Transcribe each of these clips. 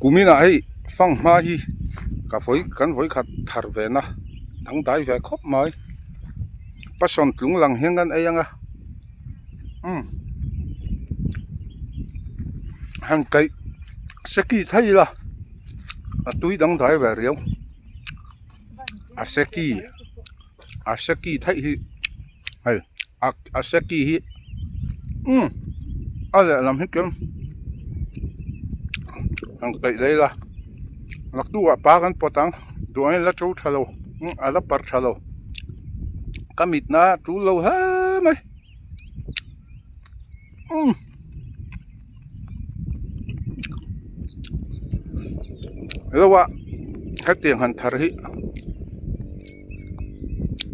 Kuminah hei fanghma hi ka vawi kan vawi khat thar ve na dangdai ve khawp mai passion tlung lang hian kan ei ang a umm han kaih seki thei ila a tui dangdai ve riau a seki a seki theih hi hei a seki hi umm a lehlam hi chuan han kaih leh ila naktukah pa kan pawt ang duh angin la to tha lo a la parh tha lo ka mitna a tul lo hle mai umm. Lo a hetiang han thar hi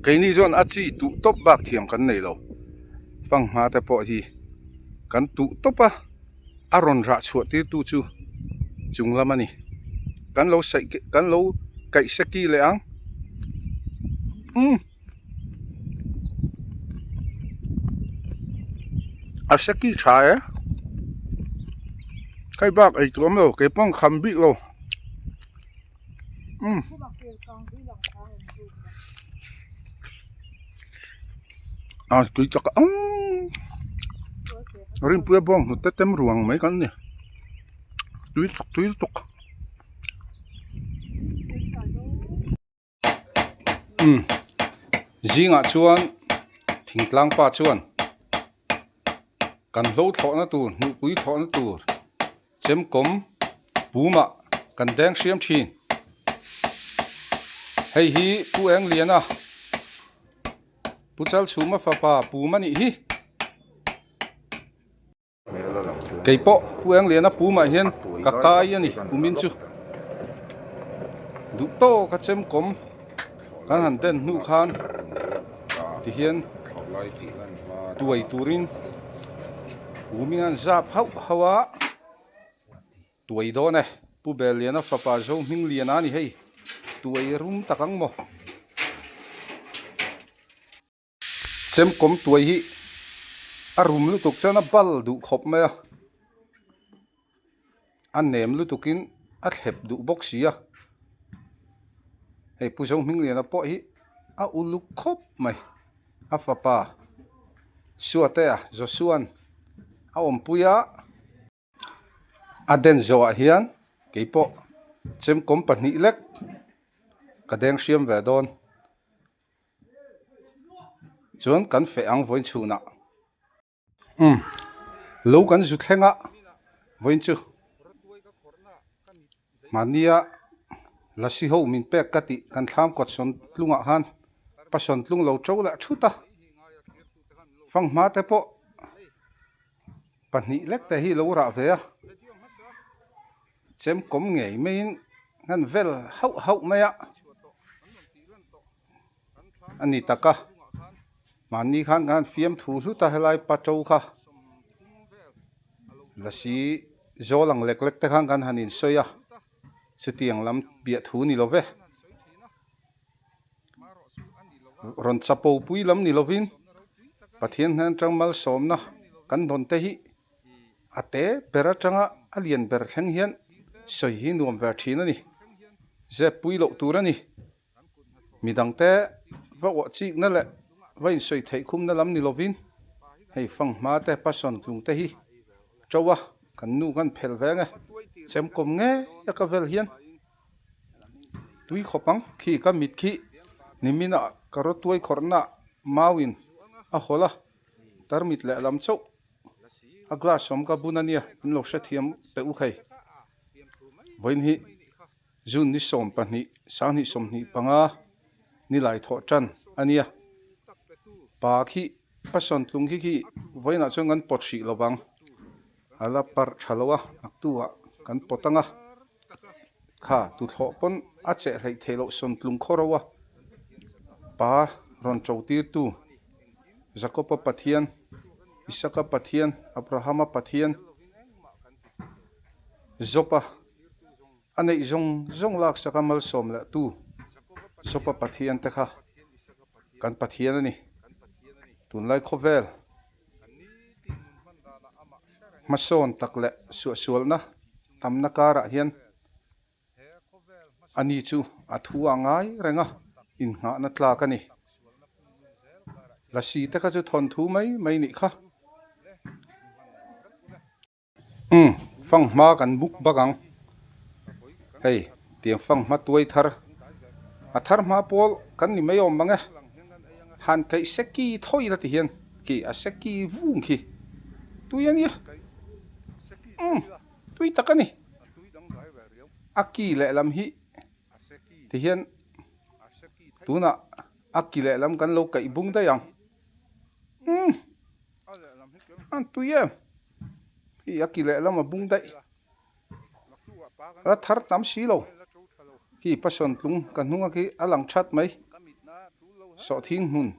keini chuan a chi tuh tawp bak thiam kan nei lo fanghma te pawh hi kan tuh tawp a a rawn rah chhuah tir tu chu chung lam a ni kan lo saih kan lo kaih seki leh ang umm. A seki tha e hei bak ei tur awm lo kei pawh an kham bik lo umm a tui tak ang rinpuia bawng hnute tem ruang mai kan ni tui tak tui lutuk. Umm zingah chuan thingtlang pa chuan kan hlo thlawhna tur hnuhpui thlawhna tur chemkawm pumah kan deng hriam thin hei hi Pu Engliana Pu Chalchhuma fapa pum a nih hi. Kei pawh Pu Engliana pumah hian ka kai a ni kumin chu duh tawk a chemkawm kan han den hnu khan tihian tuai turin kumin an zap hauh hauh a tuai dawn e Pu Belliana fapa Zohmingliana a ni hei tuai rum tak ang maw. Chemkawm tuai hi a rum lutuk chuan a bal duh khawp mai a, a nem lutukin a thlep duh bawk si a, hei Pu Zohmingliana pawh hi a uluk khawp mai, a fapa Suatea Joshua-a'n a awmpui a. A den zawhah hian keipawh chemkawm pahnih lek ka deng hriam ve dawn chuan kan feh ang vawiin chhunah umm lo kan zu thleng a vawiin chu mahnia lasi ho min pek ka tih kan thlam kawt sawn tlungah khan pa sawn tlung lo to leh thut a fanghma te pawh. Pahnih lek te hi lo rah ve a, chemkawm ngei maiin an vel hauh hauh mai a, a ni tak a, mahni khan kan fiamthu hlut a helai pa to kha lasi zawl ang lek lek te khan kan han insawi a, chutiang lam piah thu ni lo ve. Rawn chapo pui lam ni lovin Pathian hnen atang malsawmna kan dawn te hi a te ber atanga a lian ber thleng hian sawi hi nuam ve thin a ni. Zep pui loh tur a ni. Midangte va uah chikna leh va insawi theih khumna lam ni lovin hei fanghma te passion tlung te hi to a kan nu kan phelh ve nge chemkawm ngei a ka vel hian Tui khawp ang khi ka mit khi nimin ah ka rawtuai khawrhna mau in a hawlh a, tarmit leh lam chauh a glass awm ka bun a nia min lo hrethiam teh u khei. Vawiin hi June ni 12 2025 nilai thawh tan a nia. Pa khi passion tlung khi khi vawiin ah chuan kan pawt hrih lovang a la parh tha lo a naktu ah kan pawt ang a. Kha tuthlawh pawn a cheh hleih theih loh sawn tlung khaw ro a, pa rawn to tirtu Jakob-a Pathian, Isaka Pathian, Abrahama Pathian, Job-a a neih zawng zawng laksaka malsawm leh tu Job-a Pathian te kha kan Pathian a ni. Tunlai khawvel hmasawn tak leh suahsualna tamna karah hian. Ani chu a thu a ngai reng a, innghahna tlak a ni. Lasi te kha chu thawnthu mai mai nih kha. Umm, fanghma kan buk bak ang. Hei, tiang fanghma tuai thar, a thar hma pawl kan ni mai awm mang e. Han kaih seki thawi la ti hian khi a seki vung khi tui a nia. Umm, tui tak a ni. A ki lehlam hi ti hian tunah a ki lehlam kan lo kaih bung daih ang. Umm. An tui em? Hei a ki lehlam a bung daih. A la thar tam si lo. Khi passion tlung ka hnunga khi a lang that mai. Sawhthing hmun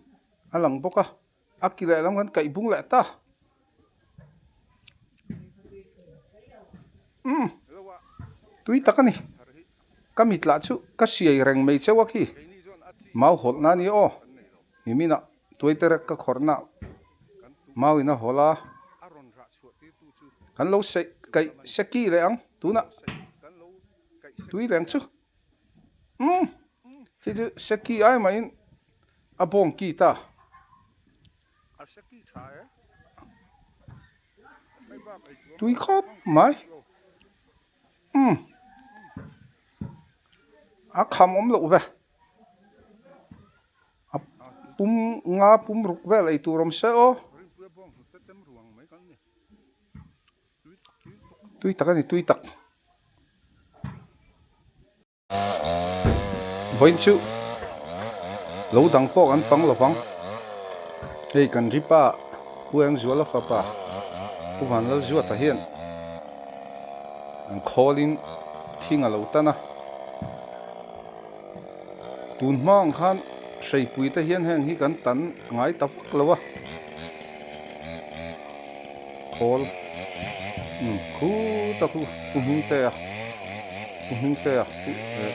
a lang bawk a. A ki lehlam kan kaih bung leh ta. Umm. Tui tak a ni. Ka mit lah chu ka siai reng mai cheu a khi. Mau hawlh na a ni aw. Niminah Tuaiterek ka khawrhna mau in a hawl a, kan lo seih kaih seki leh ang tunah tui leng chu umm khi chu seki ai mahin a bawng ki ta. Tui khawp mai umm a kham awm loh ve. A pum nga pum ruk vel ei tur awm se aw. Tui tak a ni tui tak. Vawiin chu lo dang pawh kan fang lovang. Hei kan ripa Pu Engzuala fapa Pu Vanlalzuata hian an khawlin thing a lo tan a. Tun hma ang khan hreipui te hian heng hi kan tan ngai ta vak lo a, khawl umm khut a khu Pu Hmingtea Pu Hmingtea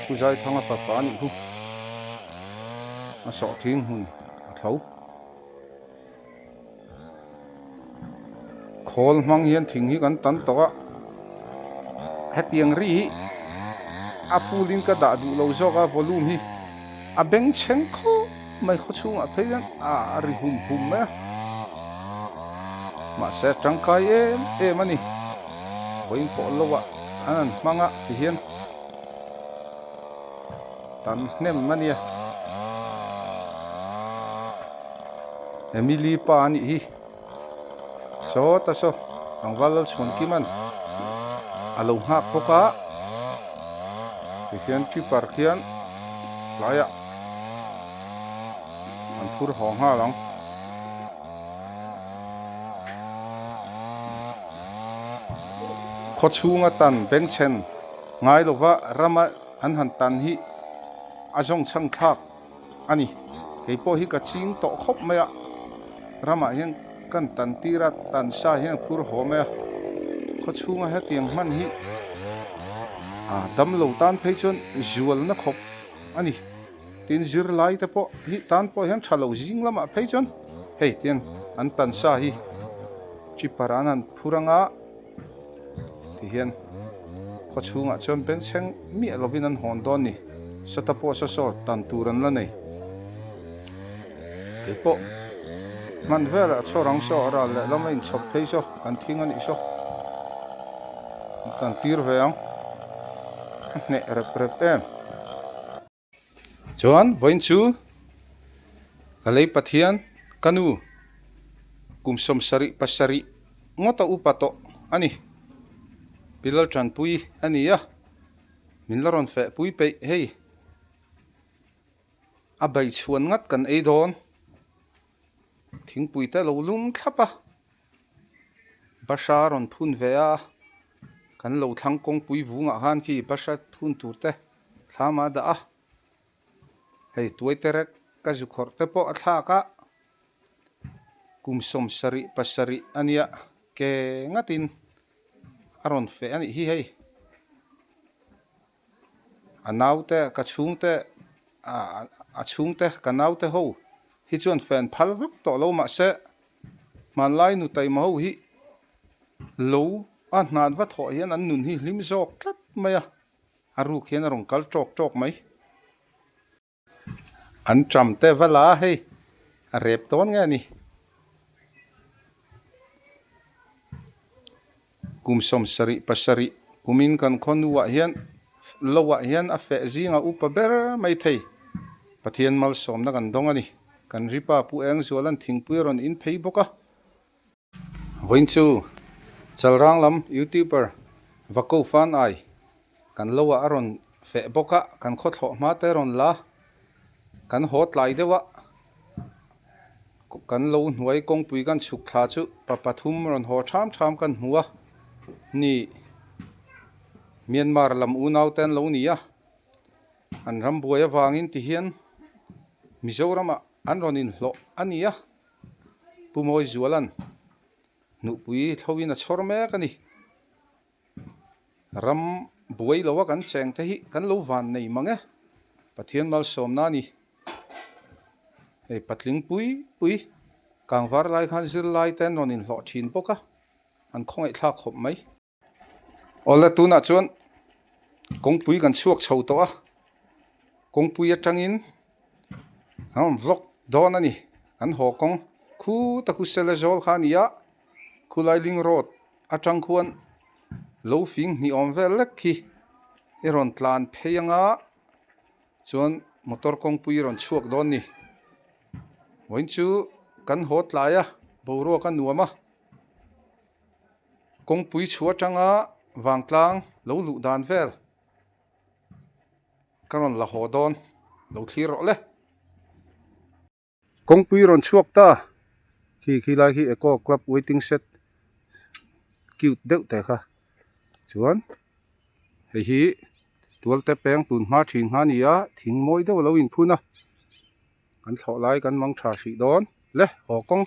Pu Zaithanga fapa a nih khu a sawhthing hmun a thlo. Khawl hmang hian thing hi kan tan tawh a, hetiang ri hi a full in ka dah duh lo zawk a volume hi a bengchheng khawp mai khaw chhungah phei hian a ri hum hum mai a, mahse a tangkai em em a ni, vawiin pawh lo ah an han hmang a ti hian tan hnem a nia. Emily pa a nih hi. Saw ta saw tlangval Lalchhuankima'n a lo nghak bawk a, tihian tripper khian tlaiah an phur haw nghal ang. Khawchhunga tan bengchhen ngai lova rama an han tan hi a zawng chhang thlak. a ni. Kei pawh hi ka ching tawh khawp mai a, ramah hian kan tan tir a, tan sa hian a phur haw mai a, khaw chhunga hetiang hman hi a damlo tan phei chuan zualna khawp a ni. Tin, zirlai te pawh hi tan pawh hian tha lo zing lamah phei chuan hei tiang an tan sa hi chipper an han phur anga Tihian khaw chhungah chuan benchheng miah lovin an hawn dawn ni. Sata pawh sa saw tan tur an la nei. Kei pawh hman velah saw rang saw a ral leh lam a inchhawp phei saw kan thing a nih saw. An tan tir ve ang. A hneh rep rep em. Chuan vawiin chu ka lei Pathian ka nu kum 77 ngawta upa tawh a ni. Pi Laltanpui a ni a, min la rawn feh pui peih hei. A beichhuan ngat kan ei dawn. Thingpui te lo lum thlap a, Bahra rawn phun ve a, kan lo thlang kawngpui vungah khan khi Bahra phun tur te thlam a dah a, hei tuai terek ka zu khawrh te pawh a thlak a, kum 77 a nia ke ngatin a rawn feh a nih hi hei. A naute ka chhungte a chhungte ka naute ho hi chuan fan phal vak tawh lo mahse hmanlai nu taima ho hi lo a hnan va thawh hian an nun hi hlim zawk tlat mai a. A ruk hian a rawn kal tawk tawk mai. An ṭam te va la a hei a rep dawn nge a ni. Kum 77 kumin kan khaw nuah hian loah hian a feh zinga upa ber mai thei Pathian malsawmna kan dawng a ni. Kan ripa Pu Engzuala'n thingpui a rawn in phei bawk a. Vawiin chu Chalrang lam YouTuber Vako Fanai kan loah a rawn feh bawk a, kan khawthlawh hma te rawn la, kan haw tlai deuh a. Kan lo hnuai kawngpui kan chhuk thla chu pa pathum rawn haw tham tham kan hmu a ni. Myanmar lam unau te an lo ni a, an ram buai avangin ti hian Mizoramah an rawn inhlawh a ni a, Pu Mawizuala'n hnuhpui thloin a chhawr mek a ni. Ram buai lo a kan cheng te hi kan lo van nei mang e, Pathian malsawmna a ni. Hei patling pui pui kangvar lai khan zirlai te an rawn inhlawh thin bawk a, an khawngaih thlak khawp mai. Awle tunah chuan kawngpui kan chhuak chho tawh a, kawngpui atangin an rawn vlog dawn a ni, an haw kawng khu ta khu sele zawl kha a ni a, khulai ling road atang khuan lo fing hnih awm vel lek khi i rawn tlan phei anga chuan motor kawngpui i rawn chhuak dawn ni. Vawiin chu kan haw tlai a, boruak a nuam a, kawngpui chhuah atanga vangtlang lo luh dan vel ka rawn la haw dawn lo thlir rawh le. Kawngpui rawn chhuak ta, khi khi lai khi Eco Club waiting shed cute deuh teh kha chuan hei hi tualte peng tun hma thin kha a ni a, thing mawi deuh a lo inphun a, kan thlawh lai kan mang tha hrih dawn le haw kawng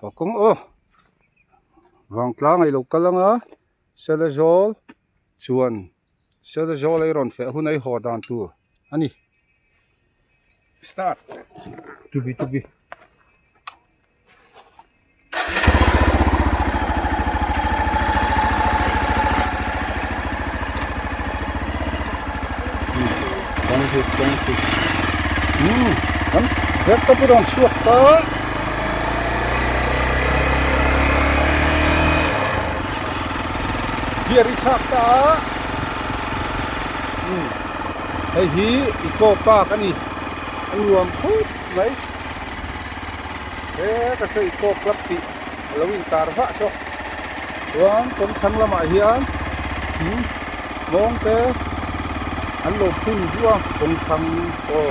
haw kawng aw vangtlang a ilo kal anga Selezawl chuan Selezawl a i rawn feh hun a i haw dan tur a ni. Start. Tubi tubi. Kawng hi kawng hi. Kan vek te pawh rawn chhuak ta. Gear i thlak ta a. Hei hi Eco Park a ni, a nuam khawp mai. He ka sawi Eco Club tih a lo intar vah saw. Chuan kawngthlang lamah hian thing mawng te an lo phun duh a, kawngthlang aw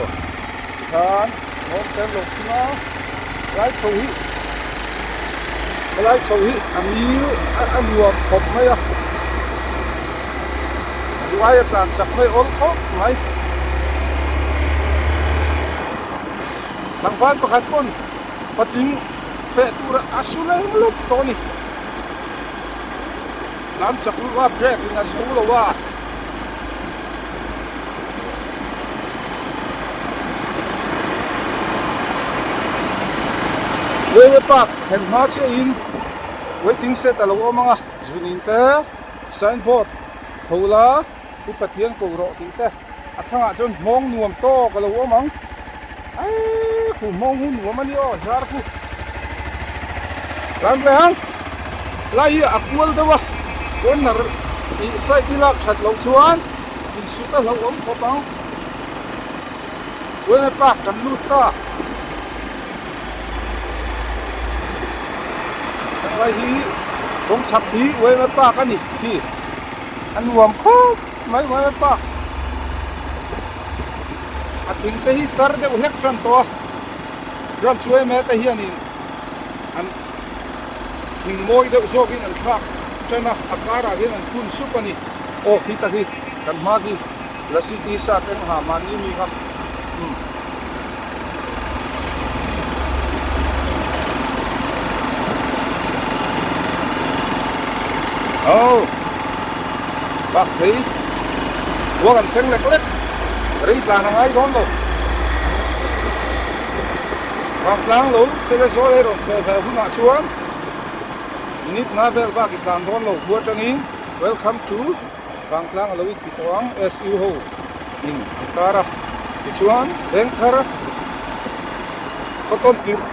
tikhan mawng te an lo phun a, helai chho hi helai chho hi a mil a nuam khawp mai a. Duai a tlan chak mai awl khawp mai. Tlangval pakhat pawn patling feh tura a su lem lem tawh a ni. Tlan chak luh a brake in a zo lo a. Railway park thlen hma chiah in waiting shed a lo awm ang a, zunin te. Signboard tho la i Pathian ko rawh tih te a thlangah chuan hmawng nuam tawk a lo awm ang. Aii khu hmawng hu nuam a ni aw zar khu. Tlan ve ang lai hi a kual deuh a corner ih side hi lak that loh chuan insut a hlauhawm khawp ang. Uaina park kan lut ta. Helai hi kawng chhak hi Uaina park a ni khi a nuam khawp mai Uaina park. A thing te hi tar deuh hlek tan tawh a branch uaina te hianin an thing mawi deuh zawkin an thlak tan a a karah hian an phun sup a ni. Aw khi tak hi kan hma khi. Lasi t-shirt eng ha mahni mi kha umm. Aw bak phei khua kan thleng lek lek rei tlan a ngai dawn lo vangtlang lo sele zawl ei rawn feh ve hunah chuan minute nga vel bak i tlan dawn lo khua atangin welcome to. Vangtlang a lo inti tawh ang SU ho in an kar a tichuan Vengthar khawtawn tirh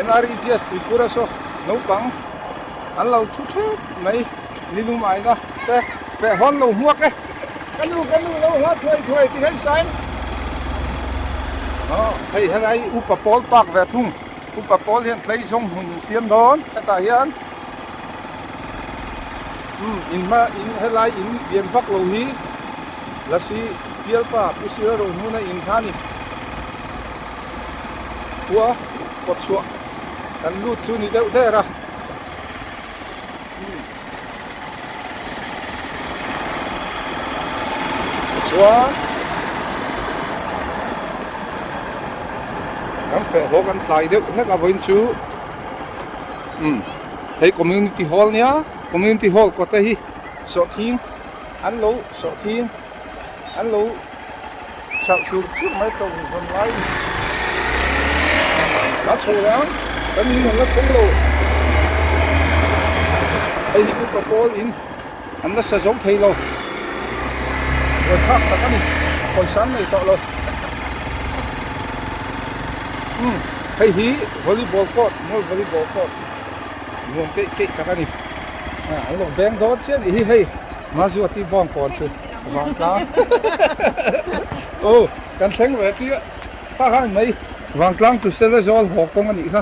NREGS tuikhur a saw naupang an lo thu thep mai nilum aina te feh hawn lo hmuak e ka nu ka nu lo hla thuai thuai ti hian sain aw hei helai upa pawl park ve thung upa pawl hian tlei zawng hmun an siam dawn hetah hian umm in hma in helai in lian vak lo hi lasi bialpa pu sira rohmuna in kha a ni khua kawtchhuah kan lut chu ni deuh der a. Chuan kan feh haw kan tlai deuh hlek a vawiin chu umm hei community hall nia community hall kawt te hi sawhthing an lo sawhthing an lo hralh chur chur mai tawh zawn lai a chho leh ang kan in an la thleng lo hei hi upa pawl in an la sa zo thei lo buaithlak tak a ni pawisa an nei tawh lo umm hei hi volleyball court mual volleyball court nuam keih keih tak a ni an lo beng dawn chiah a nih hi hei Mazuati bawng kawn chu Vangtlang aw kan thleng ve chiah ta khan mai Vangtlang chu Sele zawl haw kawng a nih kha.